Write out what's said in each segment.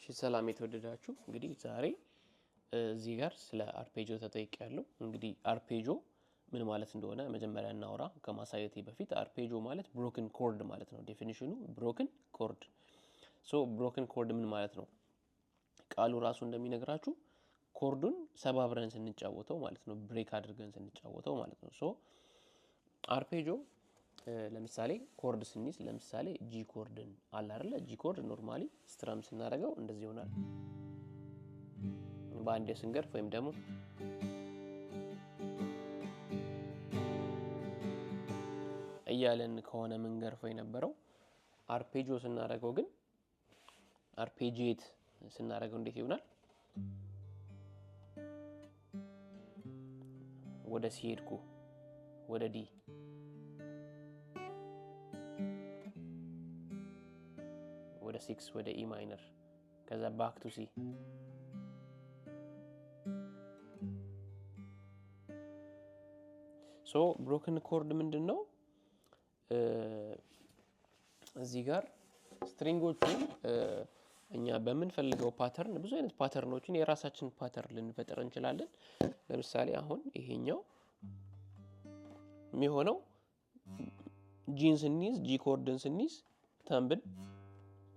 እሺ ሰላም የተወደዳችሁ፣ እንግዲህ ዛሬ እዚህ ጋር ስለ arpeggio ተጠይቄያለሁ። እንግዲህ arpeggio ምን ማለት እንደሆነ መጀመሪያ እናውራ። ከማሳየቴ በፊት arpeggio ማለት broken chord ማለት ነው። Definition ኑ broken chord። So broken chord ምን ማለት ነው? ቃሉ ራሱ እንደሚነግራችሁ chord ኡን ሰባብረን ስንጫወተው ማለት ነው። Break አድርገን ስንጫወተው ማለት ነው። So arpeggio ለምሳሌ chord ስንይዝ፣ ለምሳሌ G chord ን አለ አይደለ? G chord normally strum ስናደርገው እንደዚህ ይሆናል። በአንዴ ስንገርፍ ወይም ደግሞ እያለን ከሆነ ምንገርፈው የነበረው፣ arpeggio ስናደርገው ግን፣ arpeggiate ስናደርገው እንዴት ይሆናል? ወደ C ሄድኩ፣ ወደ D፣ ወደ six፣ ወደ E minor፣ ከዛ back to C። So broken chord ምንድን ነው? እዚህ ጋር string ኦቹን እኛ በምንፈልገው pattern፣ ብዙ አይነት pattern ኦችን፣ የራሳችን pattern ልንፈጥር እንችላለን። ለምሳሌ አሁን ይሄኛው የሚሆነው G ን ስንይዝ፣ G chord ን ስንይዝ thumb ን፣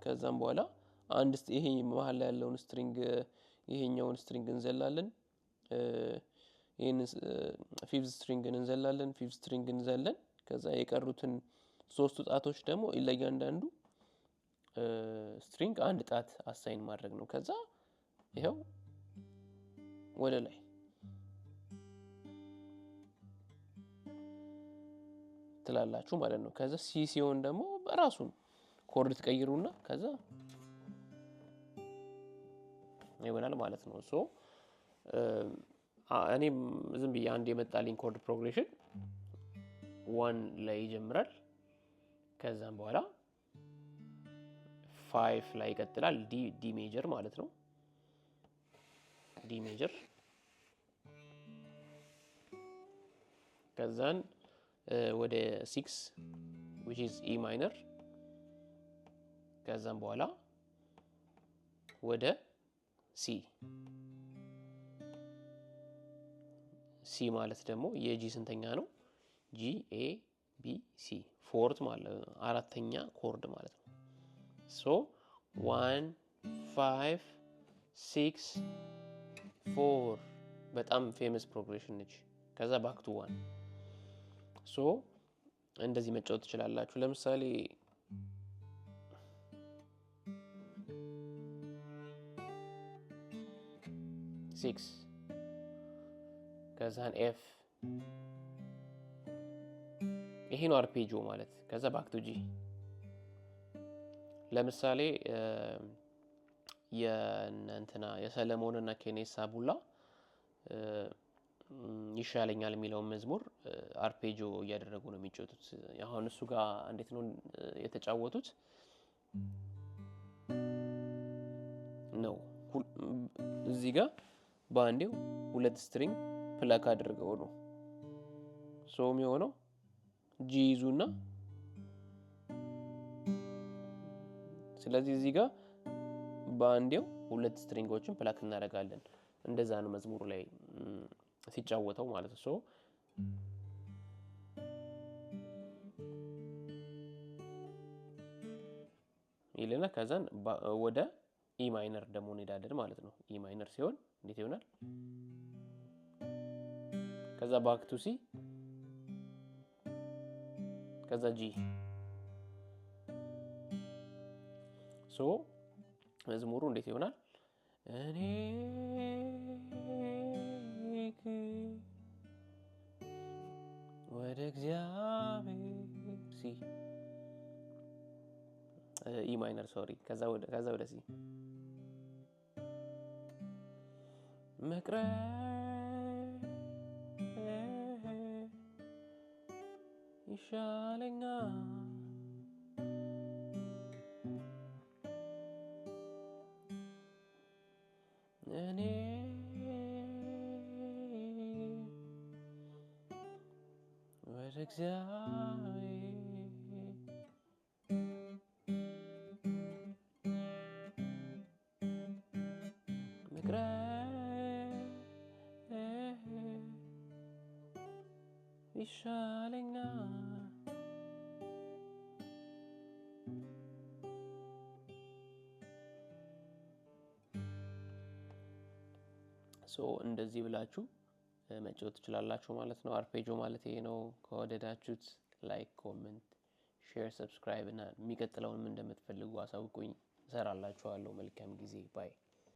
ከዛም በኋላ አንድ ይሄ መሀል ላይ ያለውን string፣ ይሄኛውን string እንዘላለን። ይህን fifth string ን እንዘላለን። Fifth string እንዘለን ከዛ የቀሩትን ሶስቱ ጣቶች ደግሞ ለእያንዳንዱ string አንድ ጣት assign ማድረግ ነው። ከዛ ይኸው ወደ ላይ ትላላችሁ ማለት ነው። ከዛ C ሲሆን ደግሞ በራሱን chord ትቀይሩና ከዛ ይሆናል ማለት ነው። So እኔም ዝም ብዬ አንድ የመጣልኝ chord progression one ላይ ይጀምራል። ከዛም በኋላ five ላይ ይቀጥላል። D major ማለት ነው። D major፣ ከዛን ወደ six which is E minor፣ ከዛም በኋላ ወደ C። C ማለት ደግሞ የ G ስንተኛ ነው? G A B C፣ fourth ማለት አራተኛ chord ማለት ነው። So one, five, six, four በጣም famous progression ነች። ከዛ back to one። So እንደዚህ መጫወት ትችላላችሁ። ለምሳሌ ሲክስ፣ ከዛን F፣ ይሄ ነው arpeggio ማለት። ከዛ back to G። ለምሳሌ የእንትና የሰለሞን እና ኬኔሳ ቡላ ይሻለኛል የሚለውን መዝሙር arpeggio እያደረጉ ነው የሚጫወቱት። አሁን እሱ ጋር እንዴት ነው የተጫወቱት ነው? እዚህ ጋር በአንዴው ሁለት string pluck አድርገው ነው። So የሚሆነው G ይዙና፣ ስለዚህ እዚህ ጋር በአንዴው ሁለት string ኦችን pluck እናደርጋለን። እንደዛ ነው መዝሙሩ ላይ ሲጫወተው ማለት ነው። So ይልና ከዛን ወደ E minor ደግሞ እንሄዳለን ማለት ነው። E minor ሲሆን እንዴት ይሆናል? ከዛ back to C፣ ከዛ G። So መዝሙሩ እንዴት ይሆናል? እኔ ግን ወደ እግዚአብሔር፣ C፣ E minor sorry፣ ከዛ ወደ C መቅረብ ይሻለኛል፣ እኔ ወደ እግዚአብሔር። መቅረት ይሻለኛል። So እንደዚህ ብላችሁ መጫወት ትችላላችሁ ማለት ነው። Arpeggio ማለት ይሄ ነው። ከወደዳችሁት like፣ comment፣ share፣ subscribe እና የሚቀጥለውን ምን እንደምትፈልጉ አሳውቁኝ፣ እሰራላችኋለሁ። መልካም ጊዜ፣ bye።